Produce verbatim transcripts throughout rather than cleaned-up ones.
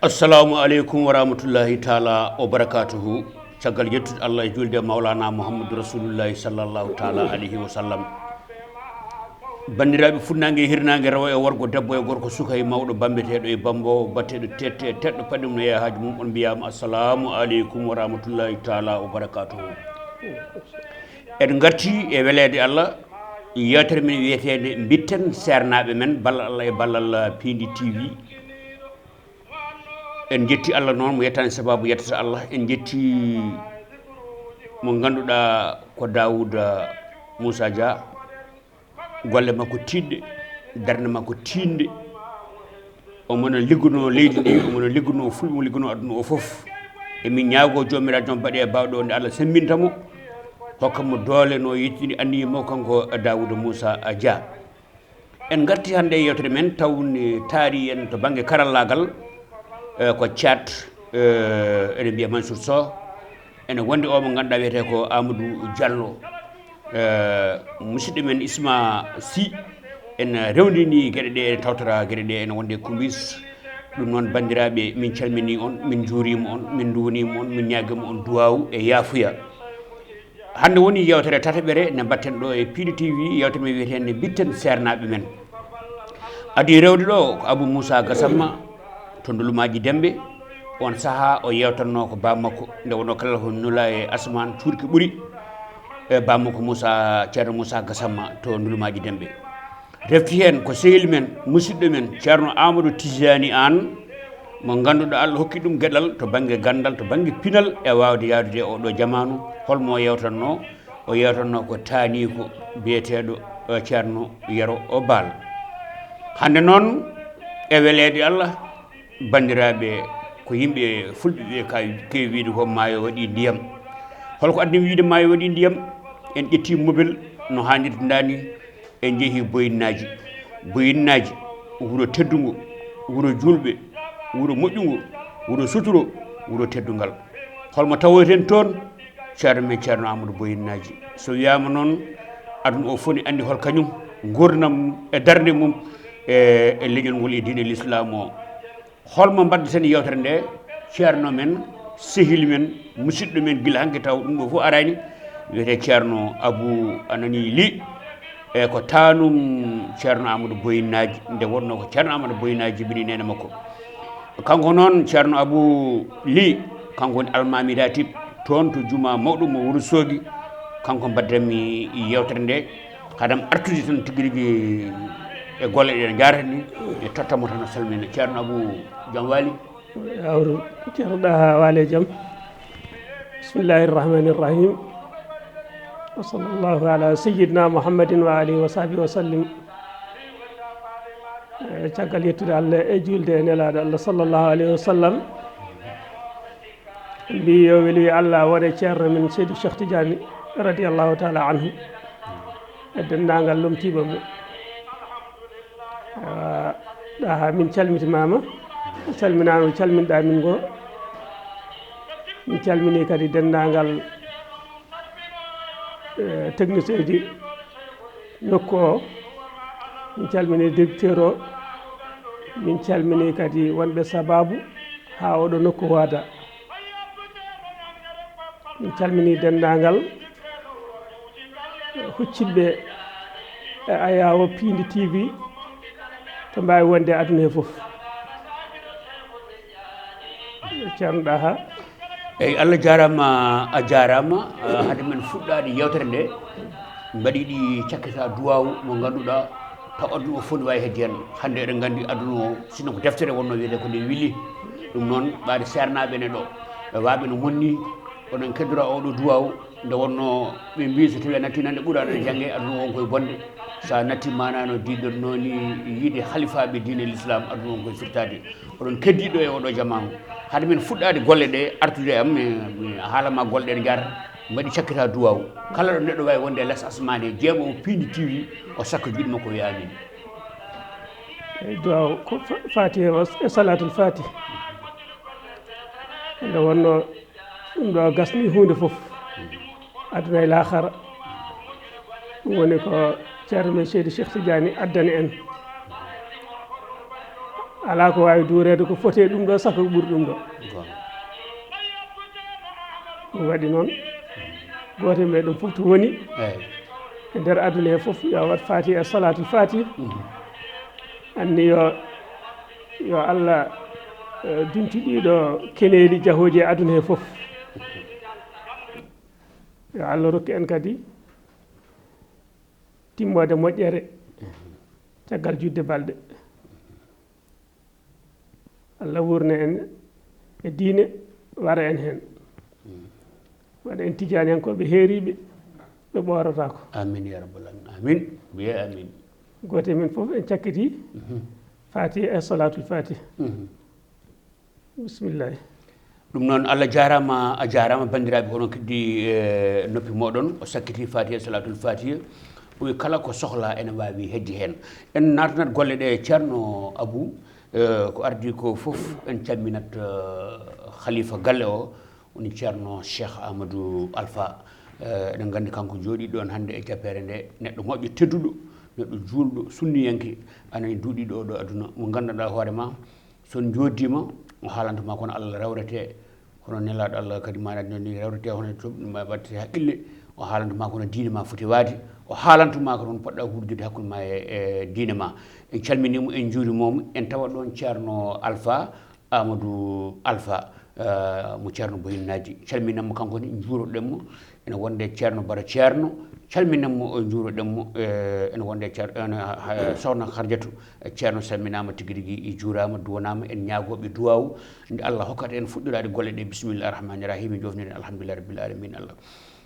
Assalamu aleykum wa rahmatullahi taala wa barakatuhu. Caggal yettude Allah e julde e Mawlana Muhammadu Rasulullahi sallallahu taala alayhi wa sallam. Banndiraaɓe fuɗnaange e hirnaange, rewo e worgo, debbo e gorko, suka e mawɗo, bambeteeɗo e bambo, batteeɗo tette e teɗɗo, paɗi mum no yeeha haaju mum, on mbiyaama assalamu aleykum wa rahmatullahi taala wa barakatuhu. En ngarti e weleede Allah, yeewtere men wiyeteende Mbitten Seernaaɓe Men, ballal Allah e ballal Piindi T V. En njetti Allah noon mo yettaani sabaabu yettata Allah. En njetti mo ngannduɗaa ko Daawuda Muusa Dia. Golle makko tiiɗɗe, darnde makko tiiɗnde. Omo no liggunoo leydi ndi, omo no liggunoo fulɓe, omo liggunoo aduna o fof. Emin ñaagoo Joomiraaɗo joom baɗe e baawɗe o nde Allah semmbinta mo, hokka mo doole no yettiri anniye mo kanko Daawuda Muusa Dia. En ngarti hannde e yeewtere men, tawni taari en to bannge karallaagal, eh, ko Caat, eh, eɗen mbiya Mansour Sow. Ene wondi o mo ngannduɗaa wiyetee ko Amadou Diallo. Eh, musidɗo men Isma Sy, en rewndini geɗe ɗe, en tawtora geɗe ɗe, ene wonde kumbis. Ɗum noon, banndiraaɓe, min calminii on, min njuuriima on, min nduwaniima on, min ñaagiima on duwaawu e yaafuya. Hannde woni yeewtere tataɓere nde mbaɗten ɗo e Piindi T V, yeewtere men wiyeteende Mbitten Seernaaɓe Men. Adii rewde ɗo ko Abou Moussa Gassama to Ndulumaaji Demɓe. On sahaa o yeewtatnoo ko baa makko, nde wonno kala ko nula e asamaan cuurki ɓuri, e baa makko Moussa, Ceerno Moussa Gassama to Ndulumaaji Demɓe. Refti heen ko sehil men, musidɗo men, Ceerno Amadou Tijani Aan, mo ngannduɗaa Allah hokki ɗum geɗal to bannge ganndal, to bannge pinal e waawde yaadude e oɗo jamaanu. Holmo o yeewtatnoo? O yeewtatnoo ko taaniiko biyeteeɗo, eh, Ceerno Yero Baal. Hannde noon, e weleede Allah, banndiraaɓe, ko yimɓe fulɓe ɓe ka-, keewi wiyde ko maayo waɗi ndiyam. Holko addi wiyde maayo waɗi ndiyam? En ƴetti mobel no haanirta ni, en njehi Boyinnaaji. Boyinnaaji, wuro teddungo, wuro juulɓe, wuro moƴƴungo, wuro suturo, wuro teddungal. Holmo tawoyten toon? Ceerno men Ceerno Amadou Boyinnaaji. So wiyaama noon, aduna o fof ne anndi hol kañum, nguurndam mum e darnde mum e, e leñol ngol e diine Lislaam o. Holmo mbaɗdaten yeewtere nde? Ceerno men, sehil men, musidɗo men gila hanki taw ɗum ɗo fof araani, wiyetee Ceerno Abou Anani Ly, e ko taanum Ceerno Amadou Boyinnaaji, nde wonnoo ko Ceerno Amadou Boyinnaaji jibini neene makko. Kanko noon, Ceerno Abou Ly, kanko woni almaami ratib toon to jumaa mawɗo mo Wuro Soogi. Kanko mbaɗdanmi yeewtere nde. Haadam artude tan tigi rigi e golle ɗe njaarata ni, e totta mo tan o salmina. Ceerno Abou, jam waali? Yawru, Ceerno Ɗaha waali e jam. Bismillahi rahmani rahim. Wa sallallahu ala sayyidina Muhammadin wa alihi wa sahbihi wa sallim. Eh, caggal yettude Allah e juulde e nelaaɗo Allah sallallahu alayhi wa sallam. Mbi yo weli Allah wone Ceerno men Seydi Cheikh Tidiane radiyallahu taala anhu e denndaangal lomtiiɓe mo. Ah, Ɗaha, min calmitimaama, calminaama, calminɗaa min ngo. Min calminii kadi denndaangal, eh, technicien ji nokku o. Min calminii directeur o. Min calminii kadi wonɓe sabaabu haa oɗo nokku waada. Min calminii denndaangal huccitɓe e ayaawo Piindi T V to mbaawi wonde e aduna he fof. Ceerno Ɗaha. Eyi, Allah jaaraama, a jaaraama. Ah, hade men fuɗɗaade yeewtere nde, mbaɗi ɗi cakkita duwaawu mo ngannduɗaa taw aduna o fof ne waawi hedde heen. Hannde eɗen nganndi aduna o, sinno ko deftere wonno wiyetee ko nde wili. Ɗum noon, ɓaade seernaaɓe ne ɗo, ɓe waaɓe no monni, oɗon keddora oɗo duwaawu, nde wonno ɓe mbii so tawi a natti nande ɓura aɗa jannge, aduna o won koye bonde. So a natti maanaa no diiɗon noon ni yiide halifaaɓe diine l'islam, aduna o won koye firtaade. Oɗon keddiiɗo e oɗo jamaanu. Hade men fuɗɗaade golle ɗe, artude e am, mi, mi haalama golle ɗe njaar, mbaɗi cakkita duwaawu. Kala ɗo neɗɗo waawi wonde e les asmaane, jeeɓo o Piindi T V, o sakka juuɗe makko, wiya amin. Eyi, duwaawu ko fa-, Fatiha o e Salatul Fatiha. Nde wonno ɗum ɗo gasni huunde fof, aduna e laakhara. Ɗum woni ko Ceerno men Seydi Cheikh Tidiane addani en. Alaa ko waawi duureede ko foti e ɗum ɗo, saka ko ɓuri ɗum ɗo. Ɗum waɗi noon, gooto e meɗen fof to woni e nder aduna he fof, yo waɗ Fatiha e Salatul Fatiha. Anni yo, yo Allah, eh, duntu ɗiɗo keneeli jahooji e aduna he fof. Yo Allah rokku en kadi timmoode moƴƴere caggal juutde balɗe. Allah wuurna en e diine, wara en heen. Waɗa en tijaaniyankooɓe heeriiɓe, ɓe ɓoorataa ko. Amin ya rabbal alamin. Amin. Wiye amin. Gooto e men fof en cakkiti Fatiha e Salatul Fatiha. Bismillahi. Ɗum noon, Allah jaaraama, a jaaraama, banndiraaɓe, hono keddi e noppi mooɗon, o sakkiti Fatiha, Salatul Fatiha. O wi kala ko sohla ene waawi hedde heen. En naatanat golle ɗe Ceerno Abu, eh, ko ardi ko fof, en calminat, eh, Khalifa galle o, woni Ceerno Cheikh Amadou Alpha. Eh, eɗen nganndi kanko jooɗii ɗoon hannde e jappeere nde, neɗɗo moƴƴo tedduɗo, neɗɗo juulɗo, sunniyanke, ana e duuɗi ɗo, ɗo aduna, mo nganndanɗaa hoore ma, so on njooddima, o haalanta ma kono Allah rewrete, kono nelaaɗo Allah kadi maanaade noon ni rewrete, hono to ma watte haqqille, o haalanta ma kono diine ma foti waade, o haalanta ma ko noon poɗɗa wuurdude hakkunde ma e, e diine ma. En calminii mo, en njuuriima mo, en tawa ɗoon Ceerno Alpha, Amadou Alpha, eh, mo Ceerno Boyinnaji. Calminen mo kanko ne, njuuroɗen mo. Ene wonde Ceerno Bara Ceerno, calminen mo, o njuuroɗen mo. Eh, ene wonde Ceer-, ene, ha, Sohna Harjatu, eh, Ceerno salminaama tigi rigi, i juuraama, duwanaama, en ñaagooɓe duwaawu, nde Allah hokkata en fuɗɗoraade golle ɗe. Bismillahi rahmani rahim, jofniren alhamdulillahi rabbil alamin Allah.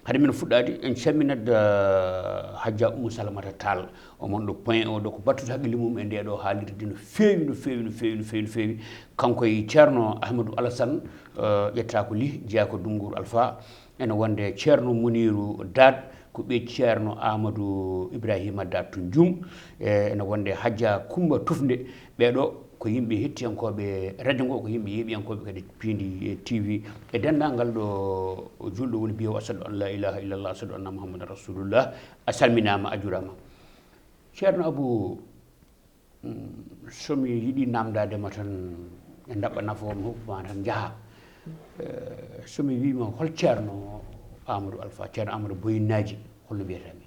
Hade men fuɗɗaade, en calminat, eh, Hajja Umu Salamata Tall, o mon ɗo point o ɗo, ko battude haqqille mum e nde ɗo haalirde no feewi, no feewi, no feewi, no feewi, no feewi. Kanko e Ceerno Ahmadou Alassane, eh, ƴetta ko Lih, jeyaa ko Dunnguur Alpha, ene wonde Ceerno Muniru Daat, ko ɓiy Ceerno Amadou Ibrahima Daat to Njum, e ene wonde Hajja Kumba Tufnde. Ɓee ɗo ko yimɓe hettiyankooɓe radio ngo, ko yimɓe yeeɓiyankooɓe kadi Piindi T V, e denndaangal ɗo juulɗo woni mbiyo, "Ashhadu an la ilaha illallah, ashhadu anna Muhammadan rasulullah." A salminaama, a juuraama. Ceerno Abu, mm, so mi yiɗi naamndaade ma tan, e ndaɓɓa nafoore mi hokku ma tan njaha. Eh, so mi wii ma hol Ceerno Amadou Alpha, Ceerno Amadou Boyinnaji, holno mbiyata mi?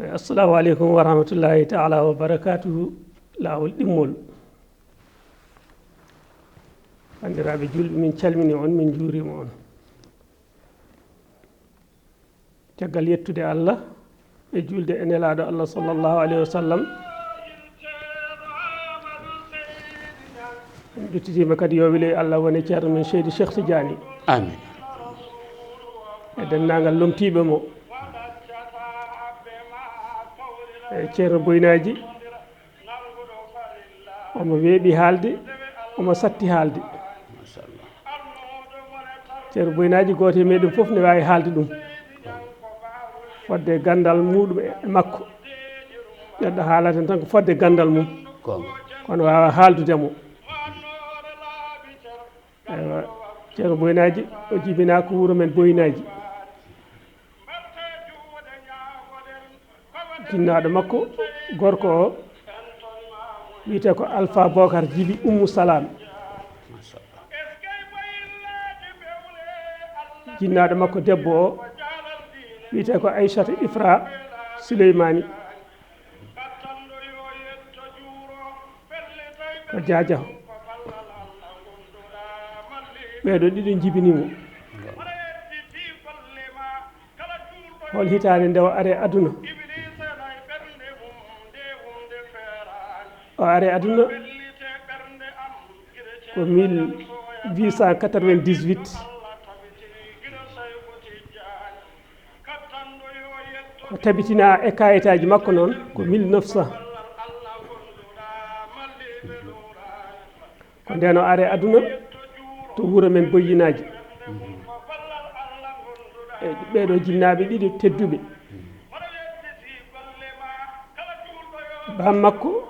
Eh, assalamu aleykum wa rahmatullahi taala wa barakatuhu. Laawol ɗimmol. Banndiraaɓe juulɓe, min calmini on, min njuurima on. Caggal yettude Allah e juulde e Nelaaɗo Allah sallallahu alayhi wa sallam, en ɗuttitiima kadi yo wile Allah wone Ceerno men Seydi Cheikh Tidiane. Amin. E denndaangal lomtiiɓe mo. E Ceerno Boynaji. Omo weeɓi haalde, omo satti haalde. Machallah. Ceerno Boynaji, gooto e meɗen fof ne waawi haalde ɗum. Fodde ganndal muɗum e makko. Neɗɗo haalata tan ko fodde ganndal mum. Goonga. Kono waawa haaldude mo. Eywa, Ceerno Boynaji, o jibinaa ko wuro men Boynaji. Jinnaaɗo makko gorko o wiyetee ko Alpha Bokar Jibi Ummu Salam. Jinnaaɗo makko debbo o wiyetee ko Aissata Ifra Souleymani. Ko Jaajaho. Ɓee ɗoo ɗiɗo njibinii mo. Hol hitaande nde o ari aduna? O ari aduna ko mille huit cent quatre-vingt-dix-huit. O tabitinaa e kayitaaji makko noon ko mille neuf cent. Ko ndeen o ari aduna to wuro men Boyinaaji. E ɓee ɗoo jinnaaɓe ɗiɗo tedduɓe. Baam makko,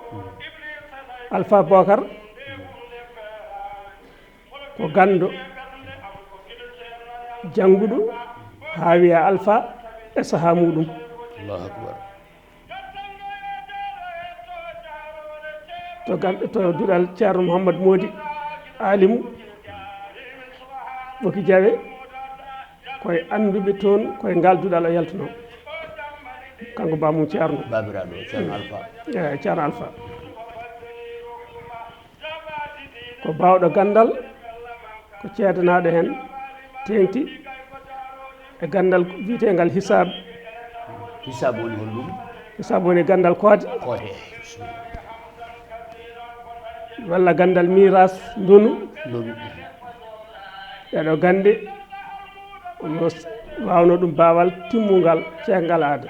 Alpha Bokar, ko ganndo, jannguɗo, haa wiya Alpha e sahaa muɗum. Allahu akbar. To gan-, to duɗal Ceerno Mouhammad Moodi Alimu Ɓoki Jawe, koye annduɓe toon, koye ngal duɗal o yaltunoo. Kanko bammum Ceerno. Baabiraaɗo Ceerno Alfa. Eey, Ceerno Alfa. Ko baawɗo ganndal, ko ceedanaaɗo heen, teeŋti e ganndal wiyeteengal hisaab. Hisaab woni holɗum? Hisaab woni ganndal koode. Koode. Walla ganndal miiras, ndonu. Ndonu. Ɗeeɗoo gannde, no s-, waawnoo ɗum baawal timmungal, ceekngal aada.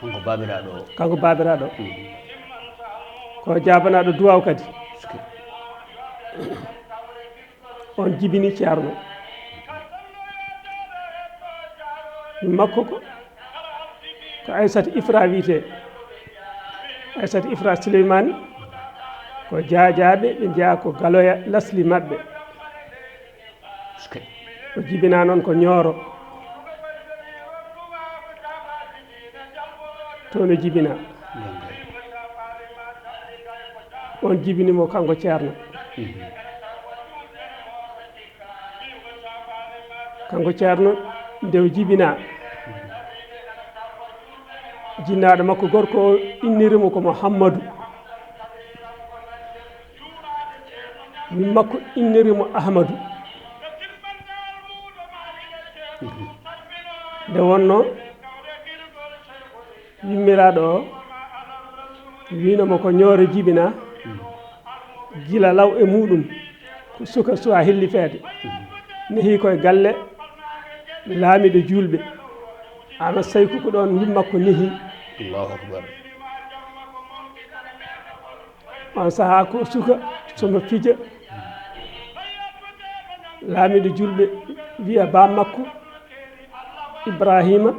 Kanko baabiraaɗo o. Kanko baabiraaɗo o. Mhm. Ko jaabanaaɗo duwaaw kadi. Sikki. On jibini Ceerno. Min makko ko, ko Aysata Ifra wiyetee. Aysata Ifra Suleymaani, ko jaajaaɓe, ɓe njeyaa ko Galoya lasli maɓɓe. Sikki. O jibinaa noon ko Ñooro. Toon o jibinaa. On jibini mo kanko Ceerno. Mhm. Kanko Ceerno, nde o jibinaa, jinnaaɗo makko gorko o inniri mo ko Muhammadu. Min makko inniri mo Ahmadu. Mhm. Nde wonnoo, yummiraaɗo o wiino mo ko Ñooro jibinaa, gila law e muuɗum, ko suka suwaa hellifeede. Nehii koye galle laamiiɗo juulɓe. Ama Sayku ko ɗoon min makko nehii. Allahu akbar. On sahaa ko suka, somo fija. Laamiiɗo juulɓe wiya baa makko, Ibraahiima,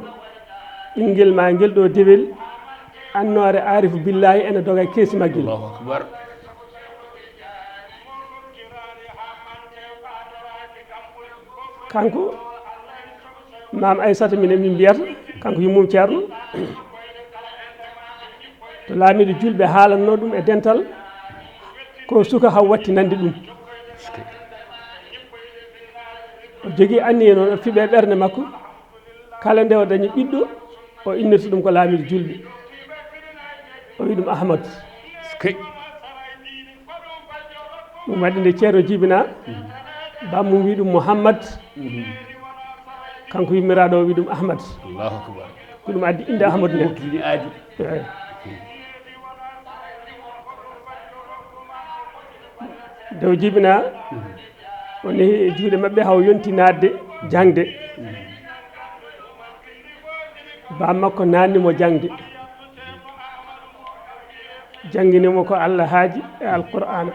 ɓinngel maa ngel ɗo dewel, annoore aarifu billaahi ene doga e keesi maggel. Allahu akbar. Kanko, Maam Aysata, minen min mbiyata, kanko yummum Ceerno. To laamiiɗo juulɓe haalannoo ɗum e dental, ko suka haw watti nande ɗum. O jogii anniya noon, o fiɓe ɓernde makko, kala nde o dañi ɓiɗɗo, o innirta ɗum ko laamiiɗo juulɓe. O wi ɗum Ahmad. Sikki. Ɗum waɗi nde Ceerno jibinaa, bammum wi ɗum Muhammad, mhm, kanko yummiraaɗo o wi ɗum Ahmad. Allahu akbar. Ko ɗum addi innde Ahmad nde. Wurtini aadi. Eey. Nde o jibinaa, mhm, o nehi e juuɗe maɓɓe, haw yonti naatde jaŋde. Mhm. Baa makko naatni mo jaŋde. Janngini mo ko Allah haaji e Alqur'aana.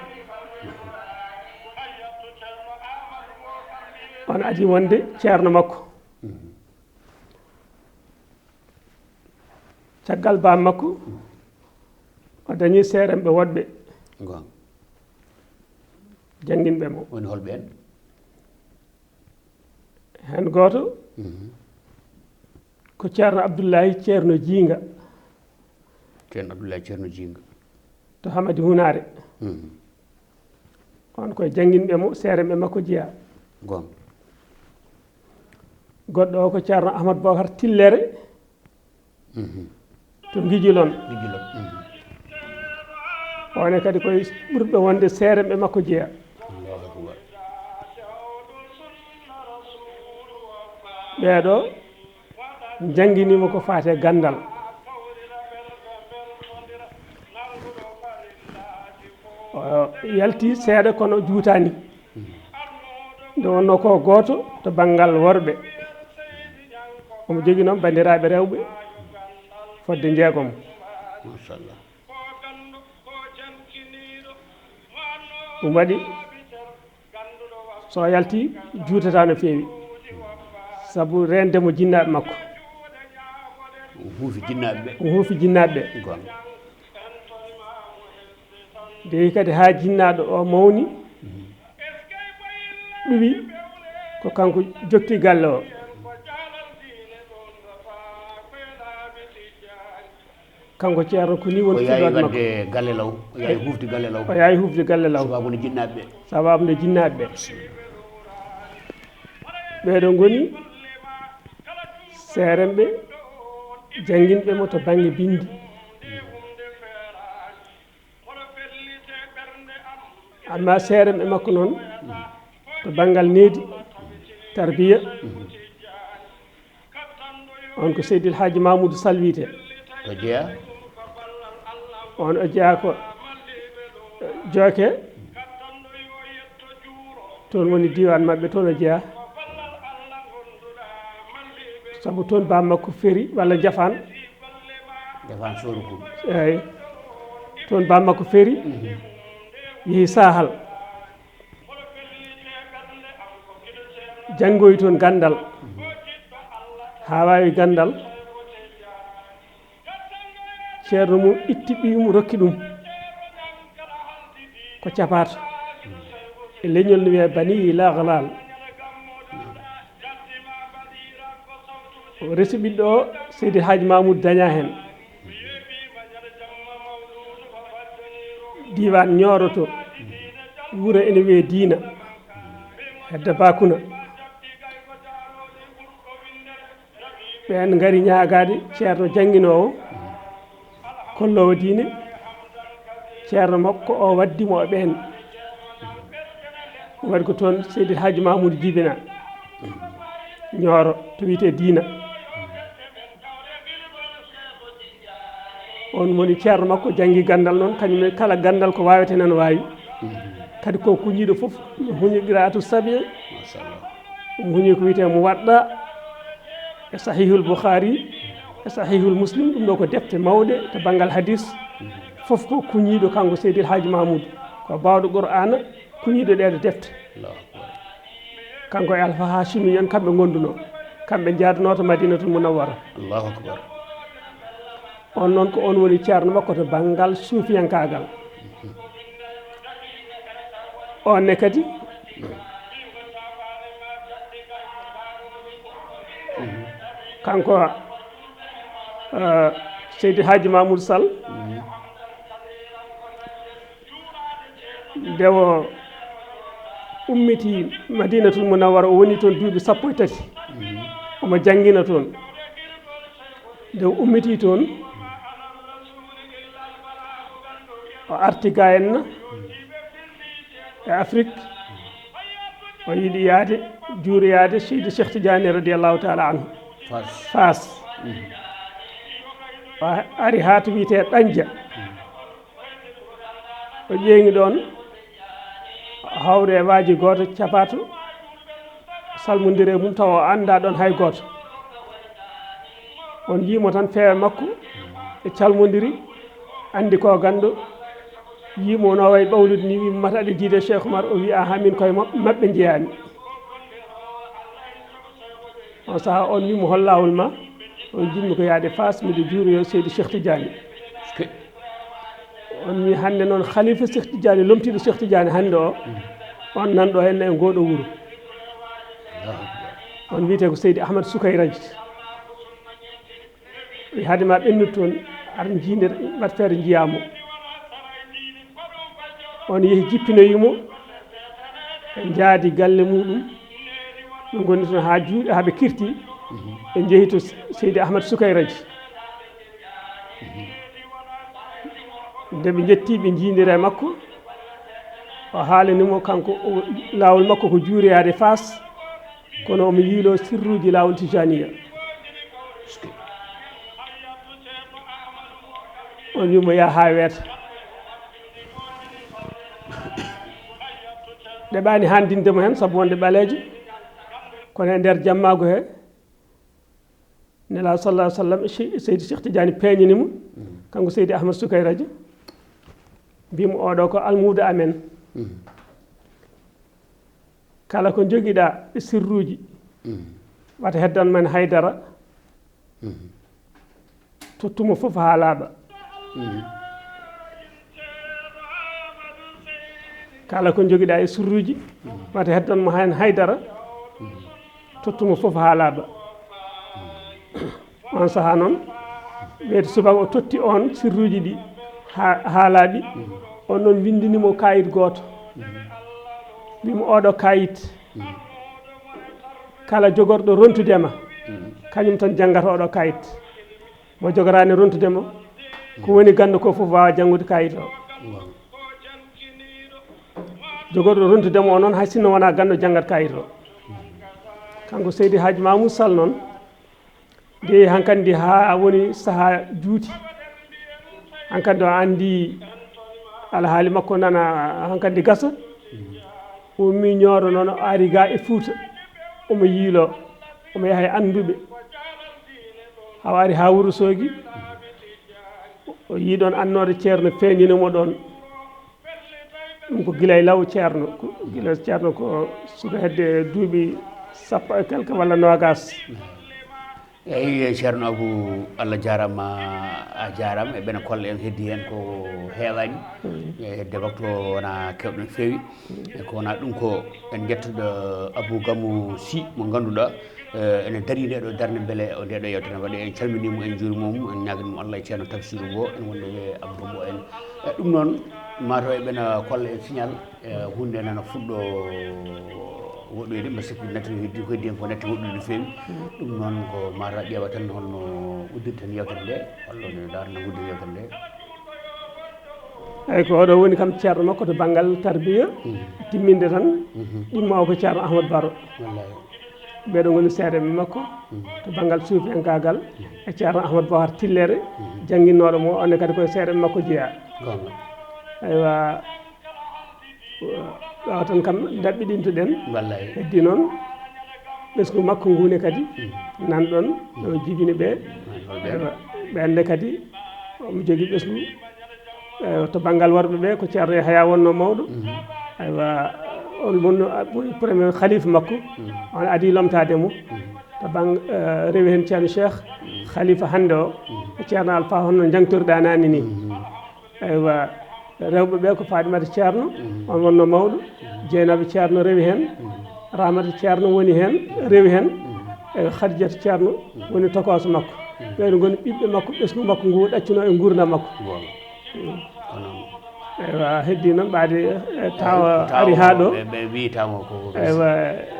On adii wonde ceerno makko. Caggal baa makko, o dañi seeremɓe woɗɓe. Goonga. Jannginɓe mo. Woni hol ɓeen? Heen gooto, mhm, ko Ceerno Abdullaahi Ceerno Jiinga. Ceerno Abdullaahi Ceerno Jiinga. To Hamadi Hunaare. Mhm. On koye jannginɓe mo, seeremɓe makko jeyaa. Goonga. Goɗɗo o ko Ceerno Ahmad Bokar Tillere. Mhm. To Ngijilon. Ngijilon. Mhm. Oon ne kadi koye ɓurɓe wonde seeremɓe makko jeyaa. Allahu akbar. Ɓee ɗoo njanngini mo ko faati e ganndal. O yalti seeɗa kono juutaani. Nde wonnoo ko gooto to banngal worɓe. Omo jogii noon banndiraaɓe rewɓe fodde njeegom. Machallah. Ɗum waɗi so o yalti juutataa no feewi. Sabu reende mo jinnaaɓe makko. Ɗum huufi jinnaaɓe ɓe. Ɗum huufi jinnaaɓe ɓe. Goonga. Nde yehi kadi haa jinnaaɗo o mawni, ɗuwi, ko kanko jokti galle o. Kanko Ceerno ko ni woni. O yahi wadde galle law, o yahi hufde galle law. O yahi hufde galle law. Sababu no jinnaaɓe ɓe. Sababu no jinnaaɓe ɓe. Ɓeeɗo ngoni seeremɓe jannginɓe mo to bannge binndi. Amma seeremɓe makko noon to banngal needi, tarbiya, on ko Seydil Haaji Mamoudou Sall wiyetee. To jeyaa? On o jeyaa ko Jooke. Toon woni diiwaan maɓɓe, toon o jeyaa. Sabu toon baam makko feri walla Jafaan. Jafaan Soorukum. Eeyi. Toon baam makko feri, yehi Saahal. Janngoyi toon ganndal. Haa waawi ganndal. Ceerno mum itti ɓiy mum rokki ɗum. Ko capaato. E leñol no wiyee Bani Laglal. O resi ɓiɗɗo o, Seydi Haaji Mamoudou dañaa heen. Diiwaan Ñooro to, wuro ene wiyee Diina, hedda Bakuna. Ɓeen ngari ñaagaade Ceerno jannginoowo, kolloowo diine. Ceerno makko o waddi mo e ɓeen. Waɗi ko toon Seydi Haaji Mamoudou jibina Ñooro to wiyetee Diina. On woni ceerno makko, janngi ganndal noon, kañum ne kala ganndal ko waawetee nana waawi. Kadi ko kuñiiɗo fof, huñi qiraatu sabi. Machallah. Ɗum huñi ko wiyetee Muwadda, e Sahihul Bukhari, e Sahihul Muslim, ɗum ɗo ko defte mawɗe to banngal hadis. Fof ko kuñiiɗo kanko Seydil Haaji Mamoudou, ko baawɗo Qur'aana, kuñiiɗo ɗeeɗo defte. Allahu Akbar. Kanko e Alfa Haashimi en kamɓe ngondunoo, kamɓe njaaduno to Madinatul Munawwara. Allahu Akbar. On noon ko on woni ceerno makko to banngal suufiyankaagal. On ne kadi, kanko, eh, Seydi Haaji Mamoudou Sall, nde o ummiti Madinatul Munawwara, o woni toon duuɓi sappo e tati. Omo janngina toon. Nde o ummiti toon, o arti ga en e Afrique, o yiɗi yaade juuroyaade Seydi Cheikh Tidiane radiyallahu taala anhu. Faas. Faas. O ari haa to wiyetee Ɗanja. O ƴeeŋi ɗoon, hawre e waaji gooto, capaato, salmondire mum, tawa o anndaa ɗoon hay gooto. On njii mo tan, feewe makko e calmondiri, anndi ko ganndo. Yii mo no wayi ɓawlude ni, wii mo, "Mata aɗa jiide Cheikh Oumar?" O wii, "Aha, min koye ma-, maɓɓe njeyaami." On sahaa, on wii mo, "Hol laawol ma?" On, "Njiɗmi ko yaade Faas, miɗo juuroyoo Seydi Cheikh Tidiane." On wii, "Hannde noon, Khalifa Cheikh Tidiane, lomtiiɗo Cheikh Tidiane hannde o, on nan ɗo henna e ngoo ɗo wuro." On wiyetee ko Seydi Ahmad Sukayraji. Wi, "Hade ma ɓennude toon, ar njiider, wat feere njiyaa mo." On yehi jippinoyi mo, ɓe njaadi galle muɗum, ɓe ngoni toon haa juuɗe, haa ɓe kirti, ɓe njehi to Seydi Ahmad Sukayraji. Nde ɓe njetti, ɓe njiidira e makko, o haalani mo kanko, o, laawol makko ko juuroyaade Faas, kono omo yiiloo sirruuji laawol Tijaaniya. On wii mo, "Yaha haa weeta." Ɗeɓaani haandinde mo heen, sabu wonde ɓaleejo, kono e nder jammaago he, Nelaaɗo sallallahu alaihi wasallam, Che-, Seydi Cheikh Tidiane peeñini mo, kanko Seydi Ahmad Sukayraji, mbii mo, "Oɗo ko almuudo amen. Kala ko njogiɗaa e sirruuji, wata heddan men haydara, tottu mo fof haa laaɓa." Kala ko njogiɗaa e sirruuji, wata heddan mo heen haydara, tottu mo fof haa laaɓa. On sahaa noon, Weeti subaka o totti on sirruuji ɗi ha-, haalaaɗi. On noon winndini mo kaayit gooto. Wi mo oɗo kaayit, kala jogorɗo rontude ma, kañum tan janngata oɗo kaayit. Mo jogoraani rontude mo, ko woni ganndo ko fof waawa janngude kaayit o. Jogorɗo rontude mo o noon, hay sinno wonaa ganndo janngat kaayit o. Kanko Seydi Haaji Mamoudou Sall noon, de hankandi haa woni sahaa juuti. Hankandi o anndi alhaali makko nana hankandi gasa. Ummi Ñooro noon, o ari ga e Fuuta. Omo yiilo, omo yaha e annduɓe. Haa o ari haa Wuro Soogi. O yii ɗoon annoore Ceerno feeñini mo ɗoon. Ɗum ko gila e law Ceerno, ko gila Ceerno ko suka hedde duuɓi sappo e quelque walla noogaas. Eyi, Ceerno Abou, Allah jaaraama, a jaaraama. E ɓeɗe kolle en heddi heen ko heewaani. Mm. E hedde waktu o wonaa keewɗo no feewi. Mm. E ko wonaa ɗum ko en njettuɗo Abou Gamou Sy mo ngannduɗaa, eh, ene darii nde ɗo darnde mbele o nde ɗo yewtere waɗi. En calminii mo, en njuuriima mo, en ñaaginii mo Allah e Ceerno Tafsiru Mbow, en wonde e Abdou Mbow en. E ɗum noon, mataw e ɓeɗe kolle en signal, e huunde nana fuɗɗo woɗɗoyde, mbi sikki natti heddi ko heddi hen ko natti woɗɗude no feewi. Ɗum noon ko mataw ƴeewa tan holno uddirten yewtere nde, holno nde darna uddirten yewtere nde. Eyi, ko oɗo woni kam ceerno makko to banngal tarbiya, timminde tan, ɗimmo o ko Ceerno Ahmad Baro. Wallahi. Ɓeɗo ngoni seedeɓe makko to banngal suufiyankaagal, e Ceerno Ahmad Baro Tillere, jannginooɗo mo, onne kadi koye seedeɓe makko jeyaa. Goonga. Eywa, ɓaawo tan kam daɓɓiɗintoɗen. Wallahi. Heddi noon ɓesngu makko ngu ne kadi nan ɗoon, no jibini ɓe. Wallahi. Eywa, ɓe annde kadi omo jogii ɓesngu, eh, to banngal worɓe ɓe ko Ceerno Yahaya wonno mawɗo. Aywa, on wonno, ah, woni premier khalifa makko. On adi lomtaade mo. To bang-, eh, rewi heen Ceerno Cheikh, khalifa hannde o, e Ceerno Alpha honno njangtorɗaa naane ni. Eywa, rewɓe ɓe ko Fatimata Ceerno, on wonno mawɗo. Jeynaba Ceerno rewi heen. Ramata Ceerno woni heen, rewi heen. Eywa, Khadijata Ceerno woni tokooso makko. Ɓeɗo ngoni ɓiɓɓe makko, ɓesngu makko ngu ɗaccuno e nguurndam makko. Bon. Ko noon. Eywa, heddi noon ɓaade, eh, tawa ari haa ɗo. Ɓe, ɓe wii tawa ko, ko eywa,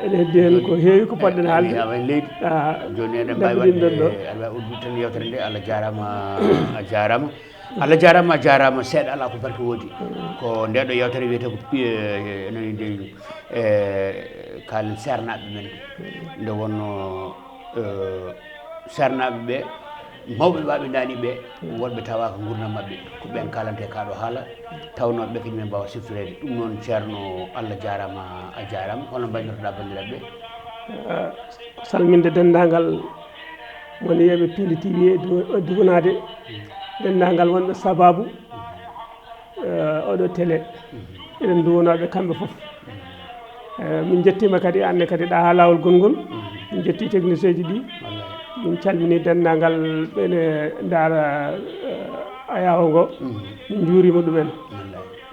ene heddi heen ko heewi ko poɗɗen haalde. Awa en leydi. Ah, jooni eɗen mbaawi waɗde, aɗa waawi uddude tan yewtere nde. Allah jaaraama, a jaaraama. Allah jaaraama, a jaaraama. Seeɗa alaa ko barke woodi. Ko nde ɗo yewtere wiyetee ko pi-, eh, nani nde, eh, kaalen seernaaɓe men. Nde wonno, eh, seernaaɓe ɓe, mawɓe ɓe ɓe daani ɓe, wonɓe tawaaka nguurndam maɓɓe. Ko ɓeen kaalante kaa ɗo haala, tawnoo ɓe kadi men mbaawa siftoreede. Ɗum noon, Ceerno, Allah jaaraama, a jaaraama. Hono mbaynortoɗaa banndiraaɓe ɓe? Eh, ko salminde denndaangal woni yeeɓe Piindi T V e du-, duwanaade denndaangal wonɓe sabaabu, eh, oɗo télé. Eɗen nduwanooɓe kamɓe fof. Eh, min njettiima kadi, aan ne kadi ɗa haa laawol gonngol. Min njetti technicien ji ɗi. Min calmini denndaangal ɓe ne ndaara, eh, ayaawo ngo. Min njuuriima ɗumen.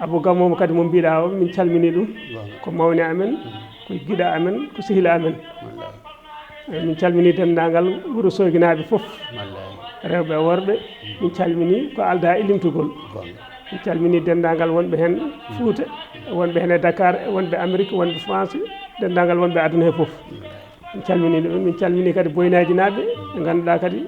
Abou Gamou kadi mo mbiɗa o, min calmini ɗum. Ko mawni amen, ko giɗo amen, ko sehil amen. Eyi, min calmini denndaangal Wuro Sooginaaɓe fof. Wallahi. Rewɓe e worɓe, min calmini ko aldaa e limtugol. Goonga. Min calmini denndaangal wonɓe heen Fuuta, wonɓe heen e Dakar, wonɓe Amérique, wonɓe France, denndaangal wonɓe aduna he fof. Min calmini ɗum, min calmini kadi Boynaajinaaɓe, ɓe ngannduɗaa kadi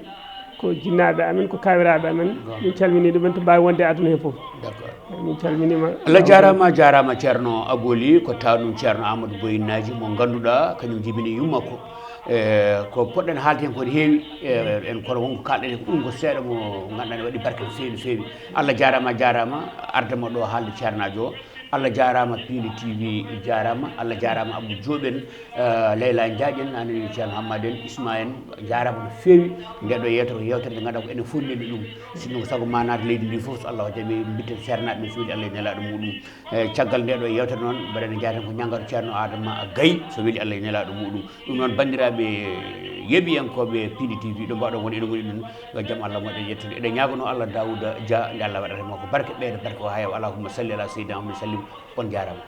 ko jinnaaɓe amen, ko kaawiraaɓe amen. Goonga. Min calmini ɗumen to mbaawi wonde e aduna he fof. D'accord. Min calminiima. Allah jaaraama, jaaraama Ceerno Abou Ly, ko tawnoo Ceerno Amadou Boyinaji mo ngannduɗaa kañum jibini yumma ko. E, ko poɗɗen haalde heen ko ne heewi, e, en kono wonko kaalɗen ko ɗum ko seeɗa mo ngannduɗaa ne waɗi barke no feewi, no feewi. Allah jaaraama, jaaraama arde mo ɗo haalde ceernaajo o. Allah jaaraama Piindi T V jaaraama, Allah jaaraama Abou Diop en, eh, Leyla Ndiaye en, ani Ceerno Hammad en, Isma en, jaaraama no feewi. Nde ɗo yewtere ko yewtere nde ngannduɗaa ko enen fof ndenndi ɗum. Sinno ko sago ma naata leydi ndi fof, so Allah jaɓi, mbitten seernaaɓe men so weli Allah e nelaaɗo muɗum. Eh, caggal nde ɗo yewtere noon, mbaɗen njaarten ko ñanngato Ceerno Adama Gaye, so weli Allah e nelaaɗo muɗum. Ɗum noon, banndiraaɓe yeeɓiyankooɓe Piindi T V, ɗo mbaɗo woni, ene woni ɗum, yo jam Allah moƴƴo yettude. Eɗen ñaaganoo Allah Daouda Dia, nde Allah waɗata makko barke, ɓeyda barke o haa heewa. Allahumma salli ala sayyidina Muhammad sallim. On jaaraama.